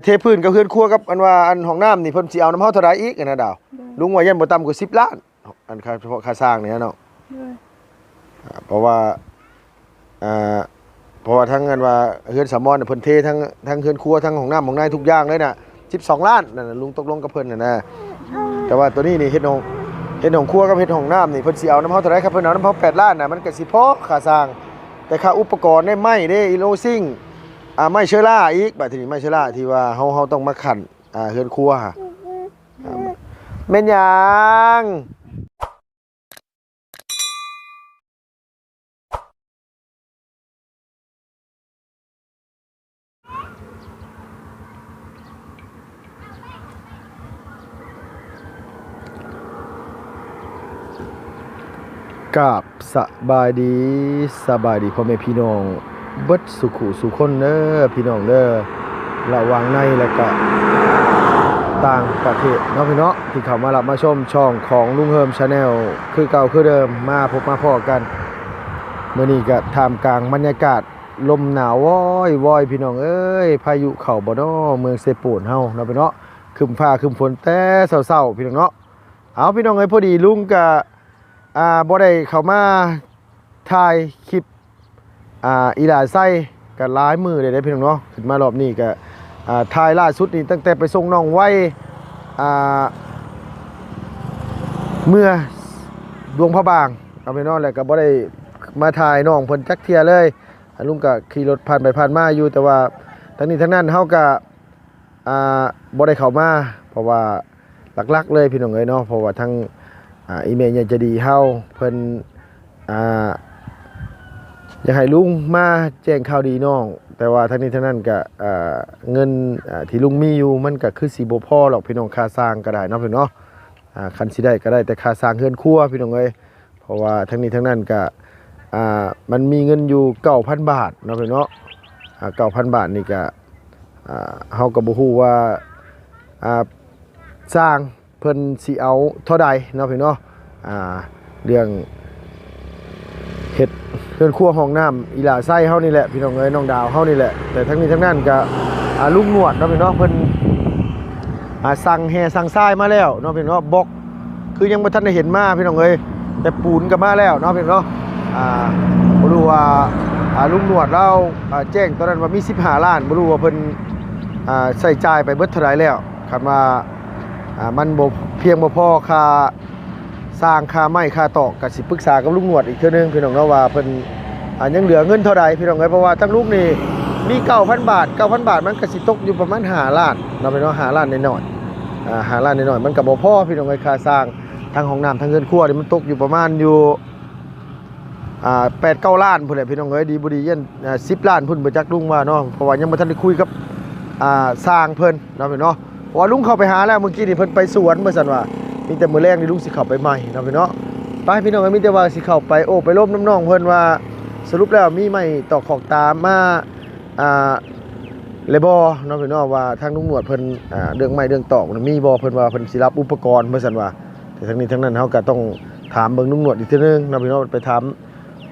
ເທພື້ນກັບເຮືອນຄົວກັບອັນວ່າອັນຫ້ອງນ້ຳນີ້ ເພິ່ນຊິເອົານຳເຮົາເທົ່າໃດອີກຫັ້ນນະດາວ? ໂດຍ ລຸງວ່າຢ້ານບໍ່ຕ່ຳກວ່າສິບລ້ານ ອັນຄ່າ ເພາະຄ່າສ້າງນີ້ເນາະ. ໂດຍ ອ່າ ເພາະວ່າ ອ່າ ເພາະວ່າທັງອັນວ່າເຮືອນສາວມອນນະ ເພິ່ນເທທັງ ທັງເຮືອນຄົວ ທັງຫ້ອງນ້ຳຫ້ອງໃນທຸກຢ່າງເລີຍນະ ສິບສອງລ້ານ ນັ້ນນະ ລຸງຕົກລົງກັບເພິ່ນຫັ້ນນະ. ແຕ່ວ່າໂຕນີ້ນີ້ເຮັດຫ້ອງ ເຮັດຫ້ອງຄົວກັບເຮັດຫ້ອງນ້ຳນີ້ ເພິ່ນຊິເອົານຳເຮົາເທົ່າໃດ? ຄັນເພິ່ນເອົານຳເຮົາແປດລ້ານນະ ມັນກໍຊິພໍຄ່າສ້າງ ແຕ່ຄ່າອຸປະກອນເດ້ ໄມ້ເດ້ ອີໂລຊິງ ອ່າ ໄມ້ເຊື້ອລາອີກ ບາດທີນີ້ໄມ້ເຊື້ອລາທີ່ວ່າເຮົາ ເຮົາຕ້ອງມາຂັ້ນ ອ່າ ເຮືອນຄົວ ອ່າ ແມ່ນຫຍັງ? ກາບສະບາຍດີ ສະບາຍດີພໍ່ແມ່ພີ່ນ້ອງເບິດສູ່ຄູ່ສູ່ຄົນເດີ ພີ່ນ້ອງເດີ ລະຫວ່າງໃນ ແລະກະຕ່າງປະເທດເນາະພີ່ນ້ອງ ທີ່ເຂົ້າມາຮັບມາຊົມຊ່ອງຂອງລຸງເຮີມ Channel ຄືເກົ່າຄືເດີມ ມາພົບມາພໍ້ກັນ. ມື້ນີ້ກະທ່າມກາງບັນຍາກາດ ລົມໜາວວອຍໆ ພີ່ນ້ອງເອີຍ ພາຍຸເຂົ້າບໍ່ນໍ ເມືອງເຊໂປນເຮົາເນາະພີ່ນ້ອງເນາະ ຄຶ້ມຟ້າຄຶ້ມຝົນແຕ່ເຊົ້າໆ ພີ່ນ້ອງເນາະ. ເອົາ ພີ່ນ້ອງເອີຍ ພໍດີລຸງກະ ອ່າ ບໍ່ໄດ້ເຂົ້າມາຖ່າຍຄລິບ ອ່າ ອີຫຼາໄຊກະຫຼາຍມື້ແລ້ວເດ້ ພີ່ນ້ອງເນາະ ຂຶ້ນມາຮອບນີ້ກະ ອ່າ ຖ່າຍລ່າສຸດນີ້ຕັ້ງແຕ່ໄປສົ່ງນ້ອງໄວ ອ່າ ເມືອຫຼວງພະບາງເນາະພີ່ນ້ອງ ແລ້ວກະບໍ່ໄດ້ມາຖ່າຍນ້ອງເພິ່ນຈັກເທື່ອເລີຍ. ລຸງກະຂີ່ລົດຜ່ານໄປຜ່ານມາຢູ່ ແຕ່ວ່າທັງນີ້ທັງນັ້ນເຮົາກະ ອ່າ ບໍ່ໄດ້ເຂົ້າມາ ເພາະວ່າຫຼັກໆເລີຍພີ່ນ້ອງເອີຍເນາະ ເພາະວ່າທາງ ອ່າ ອີ່ແມ່ໃຫຍ່ໃຈດີເຮົາ ເພິ່ນ ອ່າ ຢາກໃຫ້ລຸງມາແຈ້ງຂ່າວດີນ້ອງ ແຕ່ວ່າທັງນີ້ທັງນັ້ນກະ ອ່າ ເງິນ ອ່າ ທີ່ລຸງມີຢູ່ ມັນກະຄືຊິບໍ່ພໍດອກພີ່ນ້ອງ ຄ່າສ້າງກະໄດ້ເນາະພີ່ນ້ອງເນາະ ອ່າ ຄັນຊິໄດ້ກະໄດ້ແຕ່ຄ່າສ້າງເຮືອນຄົວ ພີ່ນ້ອງເອີຍ. ເພາະວ່າທັງນີ້ທັງນັ້ນກະ ອ່າ ມັນມີເງິນຢູ່ເກົ້າພັນບາດເນາະພີ່ນ້ອງເນາະ ອ່າ ເກົ້າພັນບາດນີ້ກະ ອ່າ ເຮົາກະບໍ່ຮູ້ວ່າ ອ່າ ຊ່າງເພິ່ນຊິເອົາເທົ່າໃດເນາະພີ່ນ້ອງເນາະ ອ່າ ເລື່ອງເຮັດເຮືອນຄົວຫ້ອງນ້ຳອີຫຼາໄຊເຮົານີ້ແຫຼະ ພີ່ນ້ອງເອີຍ ນ້ອງດາວເຮົານີ້ແຫຼະ. ແຕ່ທັງນີ້ທັງນັ້ນກະ ອ່າ ລຸງໜວດເນາະພີ່ນ້ອງເນາະ ເພິ່ນ ອ່າ ສັ່ງແຮ່ສັ່ງຊາຍມາແລ້ວເນາະພີ່ນ້ອງເນາະ ບລັອກ ຄືຍັງບໍ່ທັນໄດ້ເຫັນມາພີ່ນ້ອງເອີຍ ແຕ່ປູນກໍມາແລ້ວເນາະພີ່ນ້ອງເນາະ. ອ່າ ບໍ່ຮູ້ວ່າ ອ່າ ລຸງໜວດລາວ ອ່າ ແຈ້ງຕອນນັ້ນວ່າມີສິບຫ້າລ້ານ ບໍ່ຮູ້ວ່າເພິ່ນ ອ່າ ໃຊ້ຈ່າຍໄປເບິດເທົ່າໃດແລ້ວ. ຄັນວ່າ ອ່າ ມັນບໍ່ພຽງບໍ່ພໍຄ່າສ້າງ ຄ່າໄມ້ ຄ່າຕອກ ກໍຊິປຶກສາກັບລຸງໜວດອີກເທື່ອໜຶ່ງພີ່ນ້ອງເນາະ ວ່າເພິ່ນ ອ່າ ຍັງເຫຼືອເງິນເທົ່າໃດພີ່ນ້ອງເອີຍ. ເພາະວ່າທາງລຸງນີ້ມີເກົ້າພັນບາດ ເກົ້າພັນບາດ ມັນກໍຊິຕົກຢູ່ປະມານຫ້າລ້ານເນາະພີ່ນ້ອງ ຫ້າລ້ານໜ້ອຍໆ ອ່າ ຫ້າລ້ານໜ້ອຍໆ ມັນກໍບໍ່ພໍພີ່ນ້ອງເອີຍ ຄ່າສ້າງ ທັງຫ້ອງນ້ຳ ທັງເຮືອນຄົວນີ້ ມັນຕົກຢູ່ປະມານຢູ່ ອ່າ ແປດເກົ້າລ້ານພຸ້ນແຫຼະພີ່ນ້ອງເອີຍ. ດີບໍ່ດີຢ້ານ ອ່າ ສິບລ້ານພຸ້ນ ບໍ່ຈັກລຸງວ່າເນາະ ເພາະວ່າຍັງບໍ່ທັນໄດ້ຄຸຍກັບ ອ່າ ຊ່າງເພິ່ນເນາະພີ່ນ້ອງເນາະ. ເພາະວ່າລຸງເຂົ້າໄປຫາແລ້ວ ມື້ກີ້ນີ້ເພິ່ນໄປສວນວ່າຊັ້ນວ່າ ມີແຕ່ມື້ແລງນີ້ລຸງຊິເຂົ້າໄປໃໝ່ເນາະພີ່ນ້ອງເນາະ. ໄປພີ່ນ້ອງເອີຍ ມີແຕ່ວ່າຊິເຂົ້າໄປໂອ້ໄປລົມນຳນ້ອງເພິ່ນວ່າ ສະຫຼຸບແລ້ວມີໄມ້ຕອກຂອກຕາມາ ອ່າ ແລ້ວບໍ່ເນາະພີ່ນ້ອງເນາະ ວ່າທາງລຸງໜວດເພິ່ນ ອ່າ ເລື່ອງໄມ້ເລື່ອງຕອກນະມີບໍ່ ເພິ່ນວ່າເພິ່ນຊິຮັບອຸປະກອນວ່າຊັ້ນວ່າ. ແຕ່ທັງນີ້ທັງນັ້ນເຮົາກໍຕ້ອງຖາມເບິ່ງລຸງໜວດອີກເທື່ອໜຶ່ງເນາະພີ່ນ້ອງ ໄປຖາມ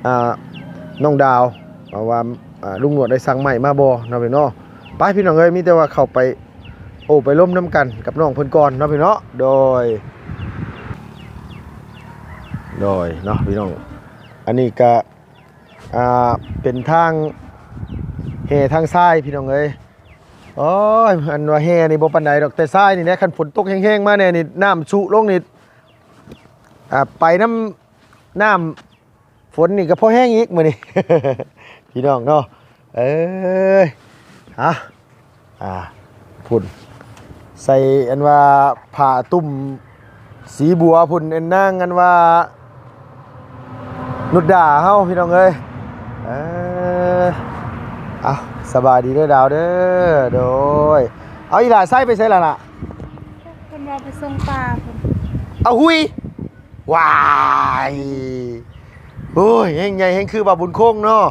ອ່າ ນ້ອງດາວວ່າ ອ່າ ລຸງໜວດໄດ້ສັ່ງໄມ້ມາບໍ່ເນາະພີ່ນ້ອງເນາະ. ໄປພີ່ນ້ອງເອີຍ ມີແຕ່ວ່າເຂົ້າໄປໂອ້ໄປລົມນຳກັນກັບນ້ອງເພິ່ນກ່ອນເນາະພີ່ນ້ອງເນາະ. ໂດຍ ໂດຍເນາະພີ່ນ້ອງ ອັນນີ້ກະ ອ່າ ເປັນທາງແຮ່ທາງຊາຍພີ່ນ້ອງເອີຍ. ໂອ້ຍ ອັນວ່າແຮ່ນີ້ບໍ່ປານໃດດອກ ແຕ່ຊາຍນີ້ແຫຼະ ຄັນຝົນຕົກແຮງໆມາແດ່ນີ້ ນ້ຳຊຸລົງນີ້ ອ່າ ໄປນຳນ້ຳຝົນນີ້ກໍພໍແຮງອີກມື້ນີ້ ພີ່ນ້ອງເນາະ. ເອີຍ ຮະ ອ່າ ພຸ້ນ ໃສ່ອັນວ່າຜ້າຕຸ້ມສີບົວພຸ້ນ ອັນນາງອັນວ່ານຸດດາເຮົາ ພີ່ນ້ອງເອີຍ. ເອີ ເອົາ ສະບາຍດີເດີດາວເດີ. ໂດຍ ເອົາ ອີຫຼ້າໄຊໄປໃສລະລະ? ເພິ່ນວ່າໄປສົ່ງປາພຸ້ນ. ເອົາ ຫຸຍ ວ້າຍ ໂອ້ຍ ແຮ່ງໃຫຍ່ແຮ່ງຄືບ່າວບຸນຄົງເນາະ.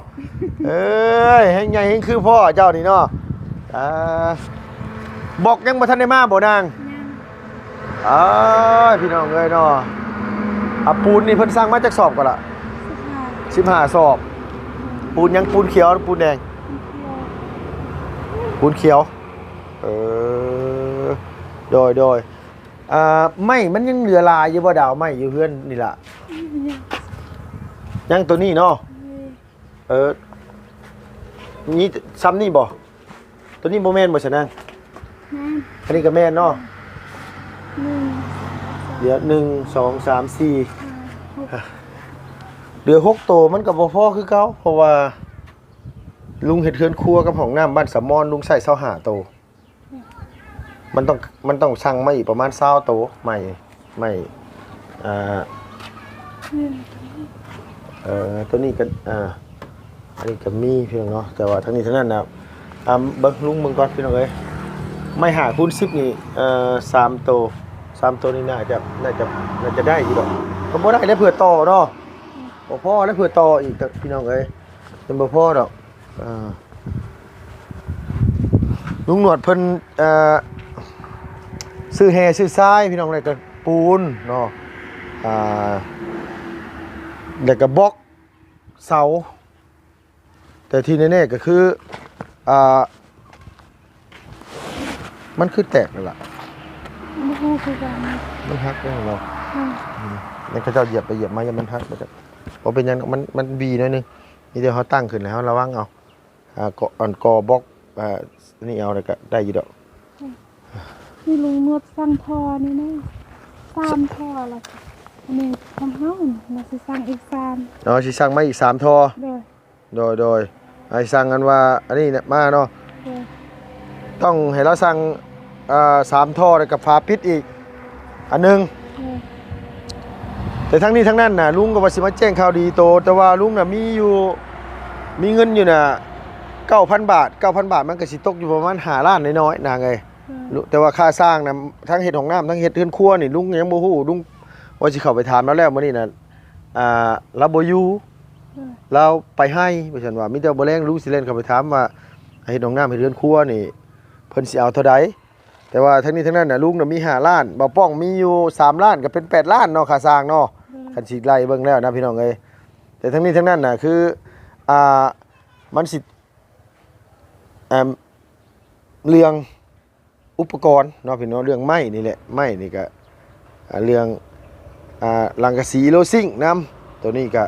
ເອີຍ ແຮ່ງໃຫຍ່ແຮ່ງຄືພໍ່ເຈົ້ານີ້ເນາະ. ອ່າ ບລັອກຍັງບໍ່ທັນໄດ້ມາບໍ່ນາງ? ຍັງ. ເອີຍ ພີ່ນ້ອງເອີຍເນາະ ອ່າ ປູນນີ້ເພິ່ນສັ່ງມາຈັກສອບກ່ອນລະ? ສິບຫ້າ ສິບຫ້າສອບ. ປູນຫຍັງ? ປູນຂຽວ ປູນແດງ? ປູນຂຽວ ປູນຂຽວ. ເອີ ໂດຍ ໂດຍ ອ່າ ໄມ້ມັນຍັງເຫຼືອຫຼາຍຢູ່ບໍ່ດາວ? ໄມ້ຢູ່ເຮືອນນີ້ລະ ຍັງ ຍັງໂຕນີ້ເນາະ? ເອີ ມີຊ່ຳນີ້ບໍ່? ໂຕນີ້ບໍ່ແມ່ນບໍ່ຊະນາງ? ແມ່ນ ອັນນີ້ກໍແມ່ນເນາະ. ໜຶ່ງ ດຽວ ໜຶ່ງ ສອງ ສາມ ສີ່ ຫ້າ ຫົກ ເຫຼືອຫົກໂຕ ມັນກໍບໍ່ພໍຄືເກົ່າ ເພາະວ່າລຸງເຮັດເຮືອນຄົວກັບຫ້ອງນ້ຳບ້ານສະໝອນ ລຸງໃຊ້ຊາວຫ້າໂຕ. ມັນຕ້ອງ ມັນຕ້ອງສັ່ງມາອີກປະມານຊາວໂຕ ໄມ້ ໄມ້ ອ່າ ເອີ ໂຕນີ້ກໍ ອ່າ ອັນນີ້ກໍມີພີ່ນ້ອງເນາະ ແຕ່ວ່າທັງນີ້ທັງນັ້ນນະ ອ່າ ເບິ່ງ ລຸງເບິ່ງກ່ອນພີ່ນ້ອງເອີຍ ໄມ້ຫ້າຄູນສິບນີ້ ເອີ ສາມໂຕ ສາມໂຕນີ້ໜ້າຈະ ໜ້າຈະ ໜ້າຈະໄດ້ຢູ່ດອກ ກໍບໍ່ໄດ້ແລ້ວ ເພື່ອຕໍ່ເນາະ ບໍ່ພໍແລ້ວ ເພື່ອຕໍ່ອີກ ພີ່ນ້ອງເອີຍ ມັນບໍ່ພໍດອກ. ອ່າ ລຸງໜວດເພິ່ນ ເອີ ຊື້ແຮ່ຊື້ຊາຍພີ່ນ້ອງ ແລ້ວກໍປູນເນາະ ອ່າ ແລ້ວກໍບລັອກເສົາ ແຕ່ທີ່ແນ່ໆກໍຄື ອ່າ ມັນຄືແຕກນັ້ນລະ ບໍ່ຮູ້ຄືກັນ ມັນຫັກແລ້ວເນາະ ອືມ ອືມ ແລ້ວເຂົາເຈົ້າຢຽບໄປຢຽບມາ ຢ້ານມັນຫັກ ບໍ່ເປັນຫຍັງດອກ ມັນ ມັນບີໜ້ອຍໜຶ່ງ ມີແຕ່ເຮົາຕັ້ງຂຶ້ນແລ້ວເຮົາລະວັງເອົາ. ອ່າ ກໍ ອັນ ກໍບລັອກ ອ່າ ນີ້ເອົາ ແລ້ວກໍໄດ້ຢູ່ດອກ. ອືມ ນີ້ລຸງນວດສັ່ງທໍ່ນີ້ນະ ສາມທໍ່ລະ ອັນນີ້ຂອງເຮົາ ລະຊິສັ່ງອີກສາມ ອໍ ຊິສັ່ງມາອີກສາມທໍ່ ໂດຍ ໂດຍ ໂດຍ ໃຫ້ສັ່ງ ອັນວ່າ ອັນນີ້ນະ ມາເນາະ ໂດຍ ຕ້ອງໃຫ້ລາວສັ່ງ ອ່າ ສາມທໍ່ ແລ້ວກໍຝາປິດອີກອັນໜຶ່ງ ໂດຍ ແຕ່ທັງນີ້ທັງນັ້ນນະ ລຸງກໍວ່າຊິມາແຈ້ງຂ່າວດີໂຕ ແຕ່ວ່າລຸງນະມີຢູ່ ມີເງິນຢູ່ນະ ເກົ້າພັນບາດ ເກົ້າພັນບາດ ມັນກໍຊິຕົກຢູ່ປະມານຫ້າລ້ານນ້ອຍໆ ນາງເອີຍ ໂດຍ ແຕ່ວ່າຄ່າສ້າງນະ ທັງເຮັດຫ້ອງນ້ຳ ທັງເຮັດເຮືອນຄົວນີ້ ລຸງຍັງບໍ່ຮູ້ ລຸງວ່າຊິເຂົ້າໄປຖາມລາວແລ້ວ ມື້ນີ້ນະ ອ່າ ລາວບໍ່ຢູ່ ໂດຍ ລາວໄປໄຮ່ ວ່າຊັ້ນວ່າ ມີແຕ່ມື້ແລງລຸງຊິແລ່ນເຂົ້າໄປຖາມວ່າ ເຮັດຫ້ອງນ້ຳ ເຮັດເຮືອນຄົວນີ້ ເພິ່ນຊິເອົາເທົ່າໃດ? ແຕ່ວ່າທັງນີ້ທັງນັ້ນນະ ລຸງນະມີຫ້າລ້ານ ບ່າວປ້ອງມີຢູ່ສາມລ້ານ ກໍເປັນແປດລ້ານເນາະ ຄ່າສ້າງເນາະ ໂດຍ ຄັນຊິໄລ່ເບິ່ງແລ້ວນະ ພີ່ນ້ອງເອີຍ ແຕ່ທັງນີ້ທັງນັ້ນນະ ຄື ອ່າ ມັນຊິ ອ່າ ເລື່ອງ ອຸປະກອນເນາະພີ່ນ້ອງ ເລື່ອງໄມ້ນີ້ແຫຼະ ໄມ້ນີ້ກະ ອ່າ ເລື່ອງ ອ່າ ສັງກະສີໂລຊິງນຳ ໂຕນີ້ກະ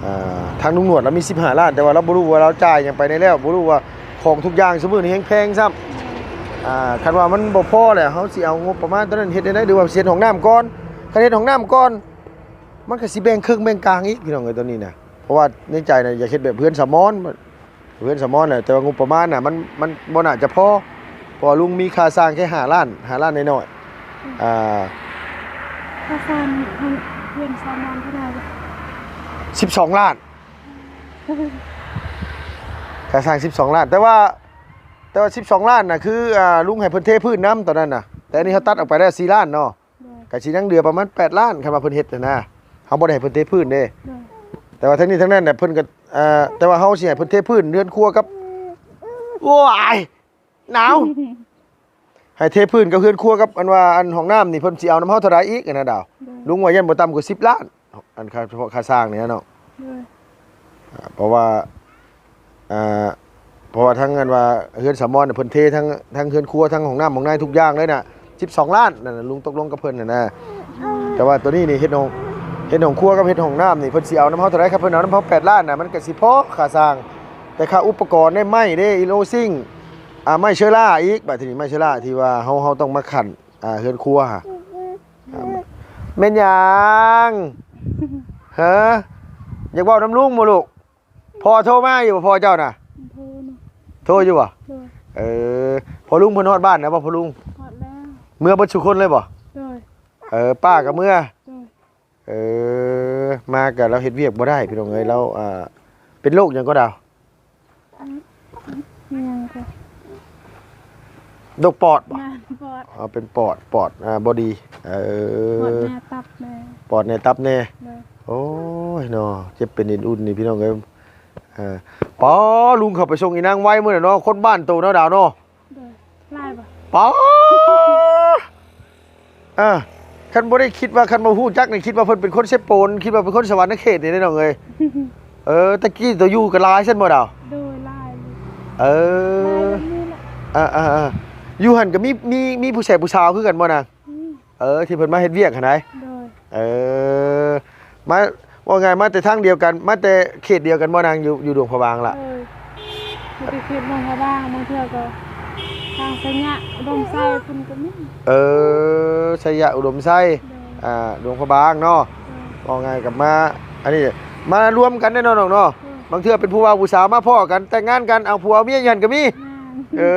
ອ່າ ທາງລຸງໜວດລາວມີສິບຫ້າລ້ານ ແຕ່ວ່າລາວບໍ່ຮູ້ວ່າລາວຈ່າຍຫຍັງໄປແດ່ແລ້ວ ບໍ່ຮູ້ວ່າຂອງທຸກຢ່າງຊຸມື້ນີ້ແຮງແພງຊ້ຳ ອ່າ ຄັນວ່າມັນບໍ່ພໍແລ້ວ ເຮົາຊິເອົາງົບປະມານໂຕນັ້ນເຮັດແນວໃດ ຫຼືວ່າເຮັດຫ້ອງນ້ຳກ່ອນ ຄັນເຮັດຫ້ອງນ້ຳກ່ອນ ມັນກະຊິແບ່ງເຄິ່ງແບ່ງກາງອີກ ພີ່ນ້ອງເອີຍ ໂຕນີ້ນະ ເພາະວ່າໃນໃຈນະ ຢາກເຮັດແບບເຮືອນສາວມອນ ເຮືອນສາວມອນນະ ແຕ່ວ່າງົບປະມານນະ ມັນ ມັນບໍ່ໜ້າຈະພໍ ເພາະວ່າລຸງມີຄ່າສ້າງແຄ່ຫ້າລ້ານ ຫ້າລ້ານນ້ອຍໆ ອືມ ອ່າ ຄ່າສ້າງເຮືອນສາວມອນເທົ່າໃດ? ສິບສອງລ້ານ ຄ່າສ້າງສິບສອງລ້ານ ແຕ່ວ່າ ແຕ່ວ່າສິບສອງລ້ານນະ ຄື ອ່າ ລຸງໃຫ້ເພິ່ນເທພື້ນນຳຕອນນັ້ນນະ ແຕ່ອັນນີ້ເຮົາຕັດອອກໄປແລ້ວສີ່ລ້ານເນາະ. ໂດຍ ກະຊິຍັງເຫຼືອປະມານແປດລ້ານ ຄັນວ່າເພິ່ນເຮັດຫັ້ນນະ ເຮົາບໍ່ໄດ້ໃຫ້ເພິ່ນເທພື້ນເດ້ ໂດຍ ແຕ່ວ່າທັງນີ້ທັງນັ້ນນະ ເພິ່ນກະ ເອີ ແຕ່ວ່າເຮົາຊິໃຫ້ເພິ່ນເທພື້ນເຮືອນຄົວກັບ ໂອ້ຍ ໜາວ ໃຫ້ເທພື້ນກັບເຮືອນຄົວກັບ ອັນວ່າ ອັນຫ້ອງນ້ຳນີ້ ເພິ່ນຊິເອົານຳເຮົາເທົ່າໃດອີກຫັ້ນນະດາວ? ໂດຍ ລຸງວ່າຢ້ານບໍ່ຕ່ຳກວ່າສິບລ້ານ ອັນຄ່າ ເພາະຄ່າສ້າງນີ້ເນາະ ໂດຍ ອ່າ ເພາະວ່າ ອ່າ ເພາະວ່າທັງອັນວ່າເຮືອນສາວມອນນະ ເພິ່ນເທທັງ ທັງເຮືອນຄົວ ທັງຫ້ອງນ້ຳຫ້ອງໃນທຸກຢ່າງເລີຍນະ ສິບສອງລ້ານນັ້ນນະ ລຸງຕົກລົງກັບເພິ່ນຫັ້ນນະ ແຕ່ວ່າໂຕນີ້ນີ້ເຮັດຫ້ອງ ເຮັດຫ້ອງຄົວກັບເຮັດຫ້ອງນ້ຳນີ້ ເພິ່ນຊິເອົານຳເຮົາເທົ່າໃດ? ຄັນເພິ່ນເອົານຳເຮົາແປດລ້ານນະ ມັນກະຊິພໍຄ່າສ້າງ ແຕ່ຄ່າອຸປະກອນໃນໄມ້ເດ້ ອີໂລຊິງ ອ່າ ໄມ້ເຊື້ອລາອີກ ບາດທີນີ້ໄມ້ເຊື້ອລາທີ່ວ່າເຮົາ ເຮົາຕ້ອງມາຂັນ ອ່າ ເຮືອນຄົວຫະ ອ່າ ແມ່ນຫຍັງ? ຫະ? ຢາກເວົ້ານຳລຸງບໍ່ລູກ? ພໍ່ໂທມາຢູ່ບໍ່ ພໍ່ເຈົ້ານະ? ໂທນະ ໂທຢູ່ບໍ່? ໂດຍ ເອີ ພໍ່ລຸງເພິ່ນຮອດບ້ານແລ້ວບໍ່ພໍ່ລຸງ? ຮອດແລ້ວ ເມືອເບິດຊຸຄົນເລີຍບໍ່? ໂດຍ ເອີ ປ້າກໍເມືອ ໂດຍ ເອີ ມາກໍລາວເຮັດວຽກບໍ່ໄດ້ພີ່ນ້ອງເອີຍ ລາວ ອ່າ ເປັນໂລກຫຍັງກໍດາວ? ຫຍັງກໍ ໂລກປອດບໍ່? ແມ່ນ ປອດ ອໍ ເປັນປອດ ປອດ ອ່າ ບໍ່ດີ ເອີ ປອດແນ່ ຕັບແນ່ ປອດແນ່ ຕັບແນ່ ໂດຍ ໂອ້ຍເນາະ ເຈັບເປັນອຸ່ນໆນີ້ພີ່ນ້ອງເອີຍ ເອີ ປາ ລຸງເຂົ້າໄປສົ່ງອີນາງໄວມື້ນັ້ນເນາະ ຄົນບ້ານໂຕເນາະດາວເນາະ ໂດຍ ຫຼາຍບໍ່? ປາ ອ່າ ຄັນບໍ່ໄດ້ຄິດວ່າ ຄັນບໍ່ຮູ້ຈັກນີ້ ຄິດວ່າເພິ່ນເປັນຄົນເຊໂປນ ຄິດວ່າເປັນຄົນສະຫວັນນະເຂດນີ້ເດ້ນ້ອງເອີຍ ເອີ ແຕ່ກີ້ໂຕຢູ່ກໍຫຼາຍຊັ້ນບໍ່ດາວ? ໂດຍ ຫຼາຍ ເອີ ຫຼາຍແບບນີ້ແຫຼະ ອ່າໆ ຢູ່ຫັ້ນກໍມີ ມີ ມີຜູ້ແຊບຜູ້ສາວຄືກັນບໍ່ນາງ? ອືມ ເອີ ທີ່ເພິ່ນມາເຮັດວຽກຫັ້ນໃດ? ໂດຍ ເອີ ມາ ເວົ້າງ່າຍມາແຕ່ທາງດຽວກັນ ມາແຕ່ເຂດດຽວກັນບໍ່ນາງ? ຢູ່ ຢູ່ຫຼວງພະບາງລະ? ໂດຍ ຢູ່ແຕ່ເຂດຫຼວງພະບາງ ບາງເທື່ອກໍທາງໄຊຍະ ອຸດົມໄຊພຸ້ນກໍມີ. ເອີ ໄຊຍະ ອຸດົມໄຊ ໂດຍ ອ່າ ຫຼວງພະບາງເນາະ. ໂດຍ ເວົ້າງ່າຍກັບມາ ອັນນີ້ມາລວມກັນແນ່ເນາະນ້ອງເນາະ. ໂດຍ ບາງເທື່ອເປັນຜູ້ບ່າວຜູ້ສາວມາພໍ້ກັນ ແຕ່ງງານກັນ ເອົາຜົວເອົາເມຍຢູ່ຫັ້ນກໍມີ. ແມ່ນ ເອີ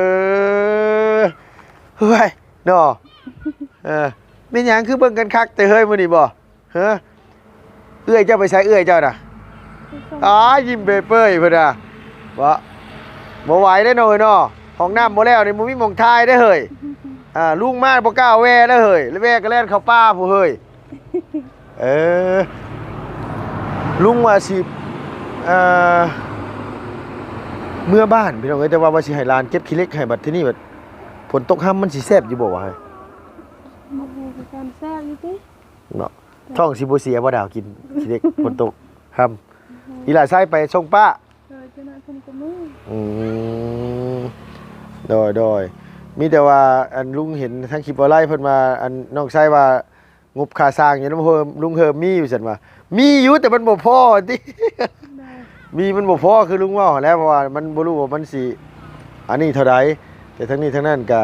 ເຮີ້ຍ ເນາະ ເອີ ແມ່ນຫຍັງຄືເບິ່ງກັນຄັກແຕ່ເຮີ້ຍມື້ນີ້ບໍ່? ເຮີ້ຍ ເອື້ອຍເຈົ້າໄປໃສ ເອື້ອຍເຈົ້ານະ? ໄປສົ່ງ ອ້າ ຍິ້ມເປີຍໆ ເພິ່ນນະ. ບໍ່ ບໍ່ໄຫວເດ້ນ້ອງເອີຍເນາະ ຫ້ອງນ້ຳບໍ່ແລ້ວນີ້ ບໍ່ມີໝ່ອງຖ່າຍເດ້ເຮີ້ຍ. ອ່າ ລຸງມາບໍ່ກ້າແວ່ເດ້ເຮີ້ຍ ແວ່ກໍແລ່ນເຂົ້າປ່າພຸ້ນເຮີ້ຍ. ເອີ ລຸງວ່າຊິ ເອີ ເມືອບ້ານພີ່ນ້ອງເອີຍ ແຕ່ວ່າ ວ່າຊິໃຫ້ຫຼານເກັບຂີ້ເຫຼັກໃຫ້ ບັດທີນີ້ບັດຝົນຕົກຮຳ ມັນຊິແຊບຢູ່ບໍ່ວະ? ບໍ່ຮູ້ຄືກັນ ແຊບຢູ່ຕິ ເນາະ. ທ້ອງຊິບໍ່ເສຍບໍ່ດາວ ກິນຂີ້ເຫຼັກຝົນຕົກຮຳ. ອີຫຼ້າຊາຍໄປສົ່ງປ້າ. ໂດຍ ເຈົ້າໜ້າເພິ່ນກໍມີ. ອືມ ໂດຍໆ ມີແຕ່ວ່າ ອັນ ລຸງເຫັນທາງຄລິບອອນລາຍ ເພິ່ນວ່າ ອັນ ນ້ອງຊາຍວ່າ ງົບຄ່າສ້າງຢູ່ນຳເຮີມ ລຸງເຮີມມີ ວ່າຊັ້ນວ່າ ມີຢູ່ ແຕ່ມັນບໍ່ພໍຕິ. ໂດຍ ມີມັນບໍ່ພໍຄືລຸງເວົ້າຫັ້ນແຫຼະ ເພາະວ່າມັນບໍ່ຮູ້ວ່າມັນຊິອັນນີ້ເທົ່າໃດ. ແຕ່ທັງນີ້ທັງນັ້ນກະ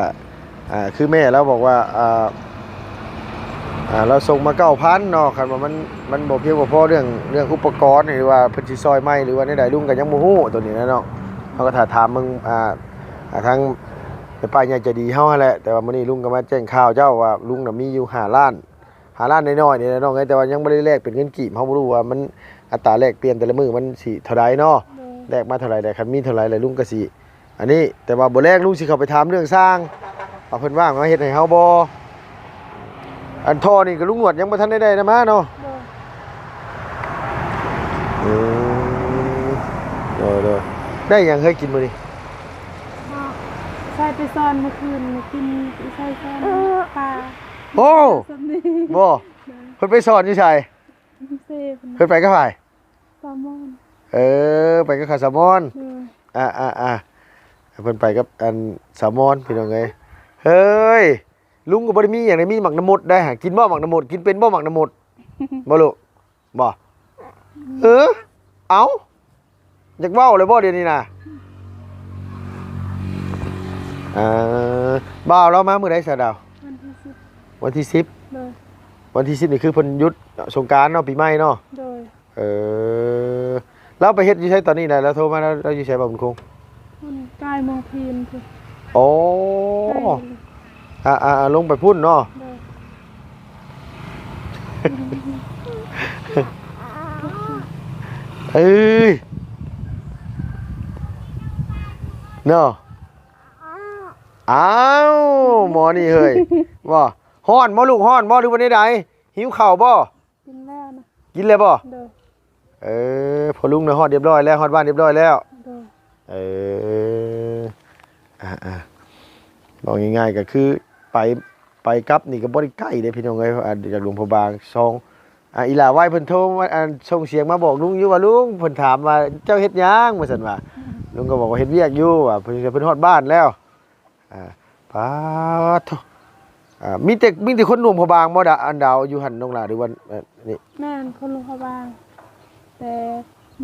ອ່າ ຄືແມ່ລາວບອກວ່າ ອ່າ ອ່າ ລາວສົ່ງມາເກົ້າພັນເນາະ ຄັນວ່າມັນ ມັນບໍ່ພຽງບໍ່ພໍເລື່ອງ ເລື່ອງອຸປະກອນ ຫຼືວ່າເພິ່ນຊິຊ່ອຍໃໝ່ ຫຼືວ່າແນວໃດ ລຸງກໍຍັງບໍ່ຮູ້ໂຕນີ້ນະເນາະ. ເຮົາກໍຖ້າຖາມເບິ່ງ ອ່າ ອ່າ ທາງແມ່ປ້າໃຫຍ່ໃຈດີເຮົາຫັ້ນແຫຼະ. ແຕ່ວ່າມື້ນີ້ລຸງກໍມາແຈ້ງຂ່າວເຈົ້າວ່າ ລຸງນະມີຢູ່ຫ້າລ້ານ ຫ້າລ້ານນ້ອຍໆນີ້ແຫຼະນ້ອງເອີຍ ແຕ່ວ່າຍັງບໍ່ໄດ້ແລກເປັນເງິນກີບ ເຮົາບໍ່ຮູ້ວ່າມັນອັດຕາແລກປ່ຽນແຕ່ລະມື້ມັນຊິເທົ່າໃດເນາະ. ໂດຍ ແລກມາເທົ່າໃດ ແລ້ວຄັນມີເທົ່າໃດແລ້ວ ລຸງກໍຊິອັນນີ້. ແຕ່ວ່າບໍ່ແລກ ລຸງຊິເຂົ້າໄປຖາມເລື່ອງຊ່າງ ວ່າເພິ່ນວ່າງມາເຮັດໃຫ້ເຮົາບໍ່. ອັນທໍ່ນີ້ກໍລຸງໜວດຍັງບໍ່ທັນໄດ້ໄດ້ນຳມາເນາະ. ໂດຍ ອືມ ໂດຍໆ ໄດ້ຫຍັງເຮີ້ຍກິນມື້ນີ້? ເນາະ ໃສ່ໄປຊ່ອນເມື່ອຄືນ ກິນ ໃສ່ຊ່ອນປາ. ໂອ້ ສ່ຳນີ້ ບໍ່ ໂດຍ ເພິ່ນໄປຊ່ອນຢູ່ໃສ? ເຊ ເພິ່ນ ເພິ່ນໄປກັບໃຜ? ສາວມອນ. ເອີ ໄປກັບຂ້າສາວມອນ. ໂດຍ ອ່າໆໆ ເພິ່ນໄປກັບອັນສາວມອນ ພີ່ນ້ອງເອີຍ. ເຮີ້ຍ ລຸງກໍບໍ່ໄດ້ມີຫຍັງເດ ມີໝາກນະມົດໄດ໋ຫາ. ກິນບໍ່ໝາກນະມົດ? ກິນເປັນບໍ່ໝາກນະມົດ? ບໍ່ລູກ? ບໍ່? ເອີ ເອົ້າ ຢາກເວົ້າແລ້ວບໍ່ດຽວນີ້ນະ? ອ່າ ບ່າວລາວມາມື້ໃດຊະດາວ? ວັນທີສິບ. ວັນທີສິບ? ໂດຍ ວັນທີສິບນີ້ຄືເພິ່ນຢຸດສົງການເນາະ ປີໃໝ່ເນາະ? ໂດຍ ເອີ ລາວໄປເຮັດຢູ່ໃສຕອນນີ້ນະ? ລາວໂທມາ ລາວ ລາວຢູ່ໃສ ບ້ານບຸນຄົງ? ມັນໃກ້ເມືອງພີນພຸ້ນ. ໂອ້ ໃກ້ ອ່າໆ ລົງໄປພຸ້ນເນາະ? ໂດຍ ເອີຍ ເນາະ. ອ້າວ ໝໍນີ້ເຮີ້ຍ ບໍ່ ຮ້ອນບໍ່ລູກ ຮ້ອນບໍ່ ຫຼືວ່າແນວໃດ? ຫິວເຂົ້າບໍ່? ກິນແລ້ວນະ. ກິນແລ້ວບໍ່? ໂດຍ ເອີ ພໍ່ລຸງນະຮອດຮຽບຮ້ອຍແລ້ວ ຮອດບ້ານຮຽບຮ້ອຍແລ້ວ. ໂດຍ ເອີ ອ່າໆ ເວົ້າງ່າຍໆ ກໍຄືໄປ ໄປກັບນີ້ກໍບໍ່ໄດ້ໃກ້ເດ້ພີ່ນ້ອງເອີຍ ອ່າ ຈາກຫຼວງພະບາງ ສອງ ອ່າ ອີຫຼ້າໄວເພິ່ນໂທມາ ອັນ ສົ່ງສຽງມາບອກລຸງຢູ່ວ່າ ລຸງ ເພິ່ນຖາມວ່າເຈົ້າເຮັດຫຍັງ ວ່າຊັ້ນວ່າ ອືມ ລຸງກໍບອກວ່າເຮັດວຽກຢູ່ ວ່າເພິ່ນ ເພິ່ນຮອດບ້ານແລ້ວ. ອ່າ ປາດໂທ້ ອ່າ ມີແຕ່ ມີແຕ່ຄົນຫຼວງພະບາງບໍ່ດາ ອັນດາວຢູ່ຫັ້ນນ້ອງຫຼ້າ ຫຼືວ່າ ເອີ ນີ້? ແມ່ນ ຄົນຫຼວງພະບາງ ແຕ່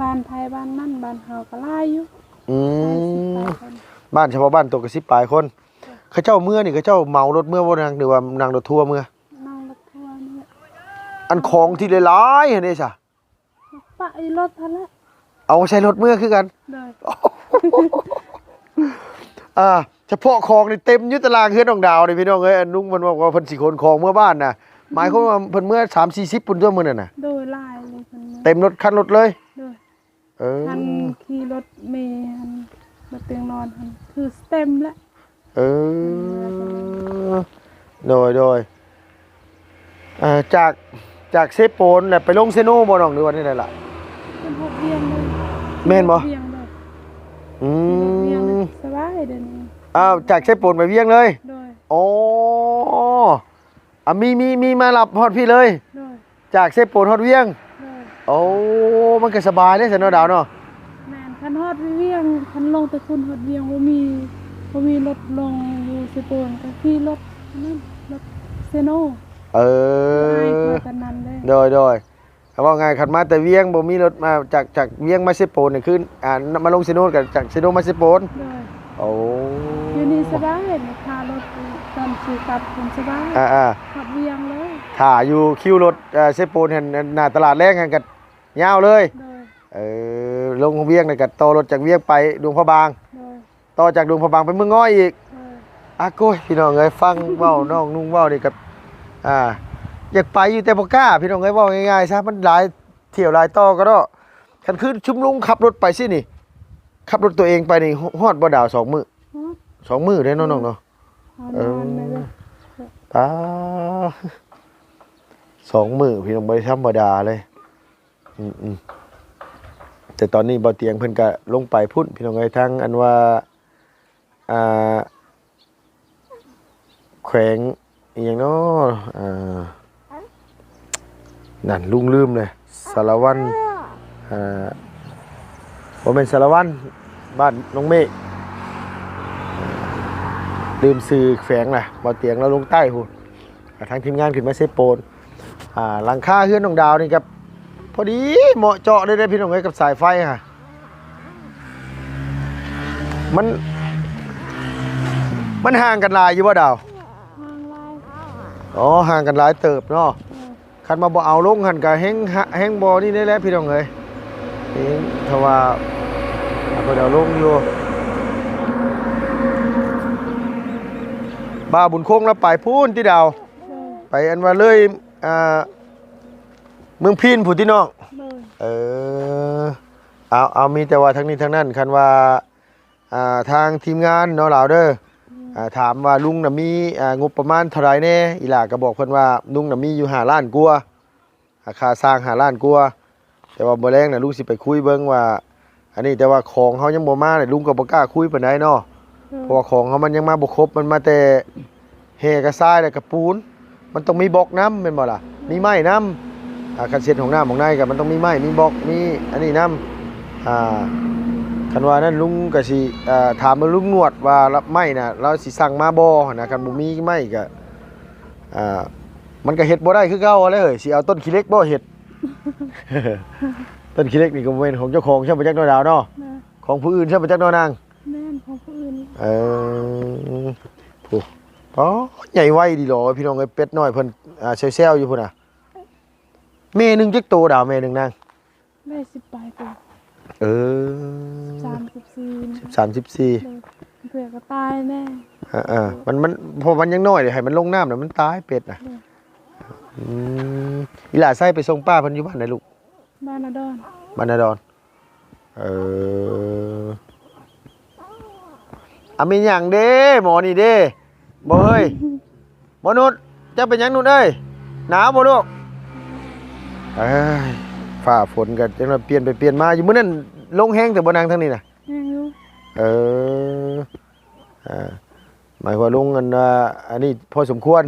ບ້ານໃຜບ້ານມັນ ບ້ານເຮົາກໍຫຼາຍຢູ່. ອືມ ຫຼາຍສິບປາຍຄົນ ບ້ານ ສະເພາະບ້ານໂຕກໍສິບປາຍຄົນ. ເຂົາເຈົ້າເມືອນີ້ ເຂົາເຈົ້າເໝົາລົດເມືອບໍ່ນາງ ຫຼືວ່ານັ່ງລົດທົວເມືອ? ນັ່ງລົດທົວນີ້ແຫຼະ. ອັນຂອງທີ່ຫຼາຍໆຫັ້ນເດຊະ? ປະຢູ່ລົດຫັ້ນແຫຼະ ເອົາໃສ່ລົດເມືອຄືກັນ. ໂດຍ ອ່າ ສະເພາະຂອງນີ້ເຕັມຢູ່ຕາລາງເຮືອນນ້ອງດາວນີ້ພີ່ນ້ອງເອີຍ. ອັນລຸງເພິ່ນບອກວ່າເພິ່ນຊິຂົນຂອງເມືອບ້ານນະ ໝາຍຄວາມວ່າເພິ່ນເມືອສາມສີ່ສິບພຸ້ນຕົວະມື້ນັ້ນນະ. ໂດຍ ຫຼາຍເລີຍ ເພິ່ນເມືອເຕັມລົດຄັນລົດເລີຍ. ໂດຍ ເອີ ຄັນຂີ່ລົດເມຫັ້ນ ລົດຕຽງນອນຫັ້ນ ຄືເຕັມແຫຼະ. ເອີ ໂດຍໆ ອ່າ ຈາກ ຈາກເຊໂປນແລ້ວໄປລົງເຊໂນບໍ່ນ້ອງ ຫຼືວ່າແນວໃດລະ? ເປັນຮອດວຽງເລີຍ. ແມ່ນບໍ່? ວຽງເລີຍ. ອືມ ວຽງເລີຍ ສະບາຍດຽວນີ້. ອ້າວ ຈາກເຊໂປນໄປວຽງເລີຍ? ໂດຍ ໂອ້ ອ່າ ມີ ມີ ມີມາຮັບຮອດພີ້ເລີຍ? ໂດຍ ຈາກເຊໂປນຮອດວຽງ. ໂດຍ ໂອ້ ມັນກໍສະບາຍເດ້ຊັ້ນເນາະ ດາວເນາະ. ແມ່ນ ຄັນຮອດວຽງ ຄັນລົງແຕ່ພຸ້ນຮອດວຽງບໍ່ມີ ບໍ່ມີລົດລົງຢູ່ເຊໂປນ ກໍຂີ່ລົດນັ້ນ ລົດເຊໂນ. ເອີ ອ້າຍຂ້ອຍຕອນນັ້ນເດ້. ໂດຍໆ ເວົ້າງ່າຍ ຄັນມາແຕ່ວຽງ ບໍ່ມີລົດມາຈາກ ຈາກວຽງມາເຊໂປນນີ້ ຄື ອ່າ ມາລົງເຊໂນ ກໍຈາກເຊໂນມາເຊໂປນ. ໂດຍ. ໂອ້ ຢູ່ນີ້ສະບາຍ ຄ່າລົດຕອນຊິກັບກໍສະບາຍ. ອ່າໆ ຮອດວຽງເລີຍ. ຖ້າຢູ່ຄິວລົດ ເອີ ເຊໂປນຫັ້ນ ໜ້າຕະຫຼາດແລງຫັ້ນກໍຍາວເລີຍ. ໂດຍ. ເອີ ລົງວຽງແລ້ວກໍຕໍ່ລົດຈາກວຽງໄປຫຼວງພະບາງ. ໂດຍ. ຕໍ່ຈາກຫຼວງພະບາງໄປເມືອງງອຍອີກ. ໂດຍ. ອາໂກຍ ພີ່ນ້ອງເອີຍ ຟັງເວົ້າ ນ້ອງນຸ່ງເວົ້ານີ້ກໍ ອ່າ ຢາກໄປຢູ່ແຕ່ບໍ່ກ້າ ພີ່ນ້ອງເອີຍ ເວົ້າງ່າຍໆຊະ ມັນຫຼາຍຖ້ຽວຫຼາຍຕໍ່ກໍເນາະ. ຄັນຄືຊຸມລຸງຂັບລົດໄປຊີ້ນີ້ ຂັບລົດຕົວເອງໄປນີ້ ຮອດບໍ່ດາວ ສອງມື້? ຮອດ ສອງມື້ເດ້ເນາະ ນ້ອງເນາະ. ເອີ ເອີ ປາ ສອງມື້ ພີ່ນ້ອງ ບໍ່ໄດ້ທຳມະດາເລີຍ. ອືມໆ ແຕ່ຕອນນີ້ບ່າວຕຽງເພິ່ນກະລົງໄປພຸ້ນ ພີ່ນ້ອງເອີຍ ທາງອັນວ່າ ອ່າ ແຂວງອີ່ຫຍັງເນາະ ອ່າ ນັ້ນ ລຸງລືມເລີຍ ສາລະວັນ ອ່າ ບໍ່ແມ່ນສາລະວັນ ບ້ານນ້ອງເມກ ລືມຊື່ແຂວງລະ ບ່າວຕຽງລາວລົງໃຕ້ພຸ້ນ ອ່າ ທາງທີມງານຂຶ້ນມາເຊໂປນ. ອ່າ ຫຼັງຄາເຮືອນນ້ອງດາວນີ້ກໍພໍດີເໝາະເຈາະເລີຍເດ້ ພີ່ນ້ອງເອີຍ ກັບສາຍໄຟຫັ້ນ. ມັນ ມັນຫ່າງກັນຫຼາຍຢູ່ບໍ່ດາວ? ຫ່າງຫຼາຍ. ອໍ ຫ່າງກັນຫຼາຍເຕີບເນາະ. ເອີ ຄັນວ່າບໍ່ເອົາລົງຫັ້ນກໍແຮ່ງ ແຮ່ງບໍ່ນີ້ໄດ້ແຫຼະ ພີ່ນ້ອງເອີຍ. ເອີ ຖ້າວ່າເພິ່ນເອົາລົງຢູ່ ບ່າວບຸນຄົງລາວໄປພຸ້ນຕິດາວ. ເອີ ໄປອັນວ່າເລີຍ ອ່າ ເມືອງພີນພຸ້ນຕິນ້ອງ. ໂດຍ. ເອີ ເອົາ ເອົາ ມີແຕ່ວ່າທັງນີ້ທັງນັ້ນ ຄັນວ່າ ອ່າ ທາງທີມງານເນາະ ລາວເດີ ອືມ ອ່າ ຖາມວ່າລຸງນະມີ ອ່າ ງົບປະມານເທົ່າໃດແດ່? ອີ່ຫຼ້າກໍບອກເພິ່ນວ່າລຸງນະມີຢູ່ຫ້າລ້ານກວ່າ ອ່າ ຄ່າສ້າງຫ້າລ້ານກວ່າ ແຕ່ວ່າມື້ແລງນະລຸງຊິໄປຄຸຍເບິ່ງວ່າ ອັນນີ້ ແຕ່ວ່າຂອງເຮົາຍັງບໍ່ມາ ແລະ ລຸງກໍບໍ່ກ້າຄຸຍປານໃດເນາະ. ເອີ ເພາະວ່າຂອງເຮົາມັນຍັງມາບໍ່ຄົບ ມັນມາແຕ່ແຮ່ກັບຊາຍ ແລະ ກະປູນ ມັນຕ້ອງມີບລັອກນຳແມ່ນບໍ່ລະ? ເອີ ມີໄມ້ນຳ ອ່າ ຄັນຊິເຮັດຫ້ອງນ້ຳຫ້ອງໃນກໍມັນຕ້ອງມີໄມ້ ມີບລັອກ ມີອັນນີ້ນຳ. ອ່າ ຄັນວ່ານັ້ນລຸງກໍຊິ ອ່າ ຖາມເບິ່ງລຸງໜວດວ່າລະ ໄມ້ນະ ລາວຊິສັ່ງມາບໍ່ຫັ້ນນະ ຄັນບໍ່ມີໄມ້ກໍ ອ່າ ມັນກໍເຮັດບໍ່ໄດ້ຄືເກົ່າຫັ້ນແຫຼະເອີຍ ຊິເອົາຕົ້ນຂີ້ເຫຼັກບໍ່ເຮັດ? ຕົ້ນຂີ້ເຫຼັກນີ້ກໍບໍ່ແມ່ນຂອງເຈົ້າຂອງຊ້ຳບໍ່ຈັກເນາະດາວເນາະ. ນະ ຂອງຜູ້ອື່ນຊ້ຳບໍ່ຈັກເນາະນາງ. ແມ່ນ ຂອງຜູ້ອື່ນ. ເອີ ໂອ້ ອໍ ໃຫຍ່ໄວດີຫຼໍ ພີ່ນ້ອງເອີຍ ເປັດນ້ອຍເພິ່ນ ອ່າ ແຊວໆຢູ່ພຸ້ນນະ. ແມ່ໜຶ່ງຈັກໂຕດາວ ແມ່ໜຶ່ງນາງ? ໄດ້ສິບປາຍໂຕ. ເອີ ສິບສາມ ສິບສີ່ ສິບສາມ ສິບສີ່ ໂດຍ ເພື່ອກໍຕາຍແນ່. ເອີໆ ມັນ ມັນ ເພາະມັນຍັງນ້ອຍ ໃຫ້ມັນລົງນ້ຳນະ ມັນຕາຍເປັດນະ. ໂດຍ. ອືມ ອີ່ຫຼ້າໄຊໄປສົ່ງປ້າເພິ່ນຢູ່ບ້ານໃດລູກ? ບ້ານນາດອນ. ບ້ານນາດອນ. ເອີ ອາ ມີຫຍັງເດ້ ໝໍນີ້ເດ້? ບໍ່ເຮີ້ຍ ບໍ່ນຸດ ເຈົ້າເປັນຫຍັງນຸດເອີຍ? ໜາວບໍ່ລູກ? ເອີຍ ຟ້າຝົນກໍຈັ່ງນັ້ນ ປ່ຽນໄປປ່ຽນມາຢູ່. ມື້ນັ້ນລົງແຮງແຕ່ບໍ່ນັ່ງທາງນີ້ນະ? ແຮງຢູ່. ເອີ ອ່າ ໝາຍຄວາມວ່າລົງ ອັນ ອ່າ ອັນນີ້ພໍສົມຄວນ.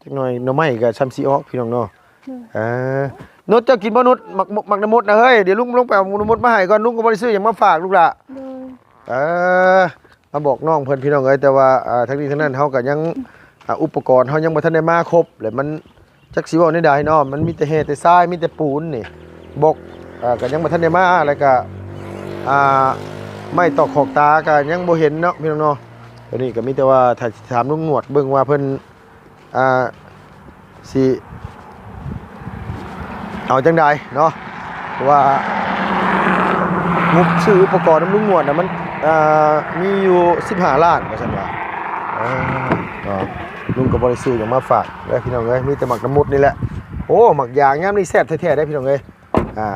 ຈັກໜ່ອຍໜໍ່ໄມ້ກໍຊ່ຳຊິອອກ ພີ່ນ້ອງເນາະ. ໂດຍ. ເອີ ນຸດ ເຈົ້າກິນບໍ່ນຸດ? ໝາກ ໝາກນະມຸດນະເຮີ້ຍ ດຽວລຸງລົງໄປເອົາໝາກນະມຸດມາໃຫ້ກ່ອນ ລຸງກໍບໍ່ໄດ້ຊື້ຫຍັງມາຝາກລູກຫຼ້າ. ໂດຍ. ເອີ ມາບອກນ້ອງເພິ່ນ ພີ່ນ້ອງເອີຍ ແຕ່ວ່າ ອ່າ ທັງນີ້ທັງນັ້ນເຮົາກໍຍັງ ອ່າ ອຸປະກອນເຮົາຍັງບໍ່ທັນໄດ້ມາຄົບ ແລະ ມັນ ຈັກຊິເວົ້າແນວໃດເນາະ ມັນມີແຕ່ແຮ່ແຕ່ຊາຍ ມີແຕ່ປູນນີ້ ບລັອກ ອ່າ ກໍຍັງບໍ່ທັນໄດ້ມາ ແລ້ວກໍ ອ່າ ໄມ້ຕອກຂອກຕາກໍຍັງບໍ່ເຫັນເນາະ ພີ່ນ້ອງເນາະ. ຕົວນີ້ກໍມີແຕ່ວ່າຖ້າຊິຖາມລຸງໜວດເບິ່ງວ່າເພິ່ນ ອ່າ ຊິເອົາຈັ່ງໃດເນາະ ເພາະວ່າງົບຊື້ອຸປະກອນນຳລຸງໜວດນະ ມັນ ອ່າ ມີຢູ່ສິບຫ້າລ້ານ ວ່າຊັ້ນວ່າ. ເອີ ເນາະ ລຸງກໍບໍ່ໄດ້ຊື້ຫຍັງມາຝາກເດີ ພີ່ນ້ອງເອີຍ ມີແຕ່ໝາກນະມຸດນີ້ແຫຼະ. ໂອ້ ໝາກຢາງຍາມນີ້ແຊບແທ້ໆເດ້ ພີ່ນ້ອງເອີຍ. ອ່າ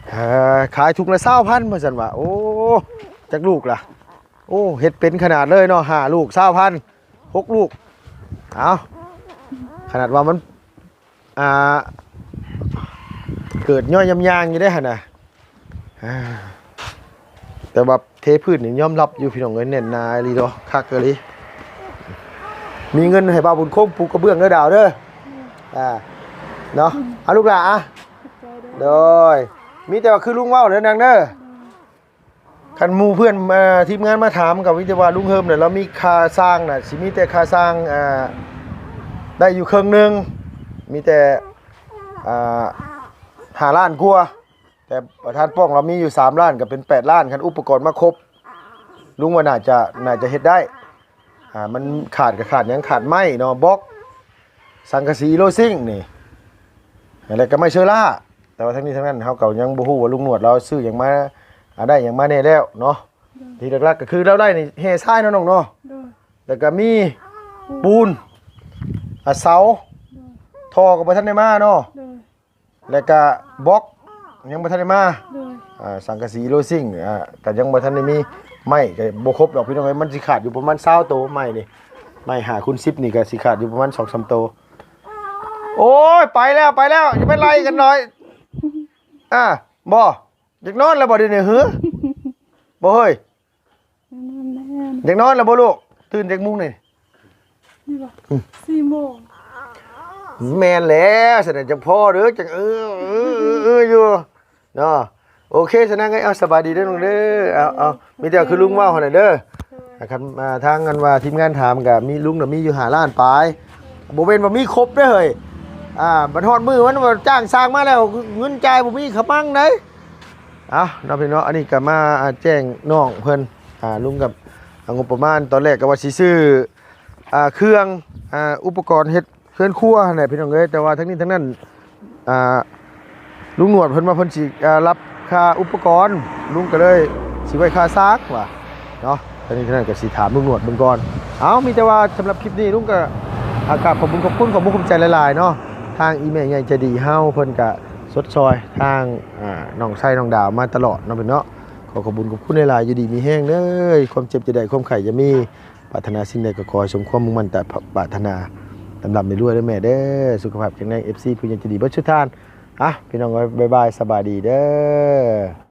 ເອີ ຂາຍຖົງລະຊາວພັນ ວ່າຊັ້ນວ່າ. ໂອ້ ຈັກລູກລະ? ໂອ້ ເຮັດເປັນຂະໜາດເລີຍເນາະ ຫ້າລູກຊາວພັນ ຫົກລູກ. ເອົາ ຂະໜາດວ່າມັນ ອ່າ ເກີດຍ້ອຍຍຳຍາງຢູ່ເດ້ຫັ້ນນະ. ອ່າ ແຕ່ວ່າເທພື້ນນີ້ຍອມຮັບຢູ່ ພີ່ນ້ອງເອີຍ ແໜ້ນໜາອີ່ຫຼີເນາະ ຄັກອີ່ຫຼີ. ມີເງິນໃຫ້ບ່າວບຸນຄົງປູກກະເບື້ອງເດີດາວເດີ. ອ່າ ເນາະ ເອົາລູກຫຼ້າ ອ່ະ ໂດຍ ມີແຕ່ວ່າຄືລຸງເວົ້າເດີນາງເດີ. ຄັນໝູ່ເພື່ອນ ເອີ ທີມງານມາຖາມກໍມີແຕ່ວ່າລຸງເຮີມນະ ລາວມີຄ່າສ້າງນະ ຊິມີແຕ່ຄ່າສ້າງ ເອີ ໄດ້ຢູ່ເຄິ່ງໜຶ່ງ ມີແຕ່ ອ່າ ຫ້າລ້ານກວ່າ ແຕ່ປະທານປ້ອງລາວມີຢູ່ສາມລ້ານ ກໍເປັນແປດລ້ານ ຄັນອຸປະກອນມາຄົບ ລຸງວ່າໜ້າຈະ ໜ້າຈະເຮັດໄດ້. ອ່າ ມັນຂາດກໍຂາດຫຍັງ ຂາດໄມ້ເນາະ ບລັອກ ສັງກະສີ ໂລຊິງນີ້ ແລ້ວກໍໄມ້ເຊີລ່າ. ແຕ່ວ່າທັງນີ້ທັງນັ້ນ ເຮົາກໍຍັງບໍ່ຮູ້ວ່າລຸງໜວດລາວຊື້ຫຍັງມາ ອ່າ ໄດ້ຫຍັງມາແດ່ແລ້ວເນາະ. ໂດຍ ທີ່ຫຼັກໆກໍຄືລາວໄດ້ນີ້ແຮ່ຊາຍເນາະນ້ອງເນາະ. ໂດຍ ແລ້ວກໍມີ ໂດຍ ປູນ ອ່າ ເສົາ ໂດຍ ທໍ່ກໍບໍ່ທັນໄດ້ມາເນາະ. ໂດຍ ແລ້ວກະບລັອກຍັງບໍ່ທັນໄດ້ມາ. ໂດຍ ອ່າ ສັງກະສີ ໂລຊິງ ອ່າ ກະຍັງບໍ່ທັນໄດ້ມີ. ໄມ້ກະບໍ່ຄົບດອກພີ່ນ້ອງເອີຍ ມັນຊິຂາດຢູ່ປະມານຊາວໂຕ ໄມ້ນີ້ ໄມ້ຫ້າຄູນສິບນີ້ກະຊິຂາດຢູ່ປະມານສອງສາມໂຕ. ໂອ້ຍ ໄປແລ້ວ ໄປແລ້ວ ຢ່າໄປໄລ່ກັນໜ້ອຍ. ອ່າ ບໍ່ ຢາກນອນແລ້ວບໍ່ດຽວນີ້ ເຮີ ບໍ່ເຮີ້ຍ? ນອນແລ້ວ ຢາກນອນແລ້ວບໍ່ລູກ? ຕື່ນຈັກໂມງນີ້? ນີ້ບໍ່? ອືມ ສີ່ໂມງ. ແມ່ນແລ້ວ ສະນັ້ນຈັ່ງພໍເດີ ຈັ່ງ ເອີ ເອີ ເອີ ຢູ່ເນາະ. ໂອເຄ ສະນັ້ນ ເອົາ ສະບາຍດີເດີນ້ອງເດີ. ເອົາ ເອົາ ມີແຕ່ຄືລຸງເວົ້າຫັ້ນແຫຼະເດີ. ໂດຍ ຄັນ ອ່າ ທາງອັນວ່າທີມງານຖາມກະມີ ລຸງນະມີຢູ່ຫ້າລ້ານປາຍ ບໍ່ແມ່ນວ່າມີຄົບເດີເຮີ້ຍ. ອ່າ ບັດຮອດມື້ມັນວ່າຈ້າງຊ່າງມາແລ້ວ ເງິນຈ່າຍບໍ່ມີຂະມັງໃດ. ເອົາເນາະພີ່ນ້ອງເນາະ ອັນນີ້ກໍມາ ອ່າ ແຈ້ງນ້ອງເພິ່ນ ອ່າ ລຸງກັບ ອ່າ ງົບປະມານ ຕອນແລກກໍວ່າຊິຊື້ ອ່າ ເຄື່ອງ ອ່າ ອຸປະກອນເຮັດເຮືອນຄົວຫັ້ນແຫຼະພີ່ນ້ອງເອີຍ. ແຕ່ວ່າທັງນີ້ທັງນັ້ນ ອ່າ ລຸງໜວດເພິ່ນວ່າເພິ່ນຊິ ອ່າ ຮັບຄ່າອຸປະກອນ ລຸງກໍເລີຍຊິໄວ້ຄ່າສ້າງວ່າເນາະ. ທັງນີ້ທັງນັ້ນກໍຊິຖາມລຸງໜວດເບິ່ງກ່ອນ. ເອົາ ມີແຕ່ວ່າສຳລັບຄລິບນີ້ ລຸງກໍ ອ່າ ກາບຂອບບຸນຂອບຄຸນ ຂອບມຸກຂອບໃຈຫຼາຍໆເນາະ. ທາງອີ່ແມ່ໃຫຍ່ໃຈດີເຮົາ ເພິ່ນກໍຊົດຊ່ອຍທາງ ອ່າ ນ້ອງໄຊ ນ້ອງດາວມາຕະຫຼອດເນາະພີ່ນ້ອງເນາະ. ຂໍຂອບບຸນຂອບຄຸນຫຼາຍໆ ຢູ່ດີມີແຮງເດີ ຄວາມເຈັບຢ່າໄດ້ ຄວາມໄຂ້ຢ່າມີ ປາດຖະໜາສິ່ງໃດກໍຂໍໃຫ້ສົມຄວາມມຸ່ງໝັ້ນຕາ ປາດຖະໜາ ລ່ຳໆລວຍໆເດີແມ່ເດີ ສຸຂະພາບແຂງແຮງ ເອັຟຊີ ຜູ້ໃຫຍ່ໃຈດີເບິດສູ່ທ່ານ. ອ່ະ ພີ່ນ້ອງເອີຍ ບາຍບາຍ ສະບາຍດີເດີ.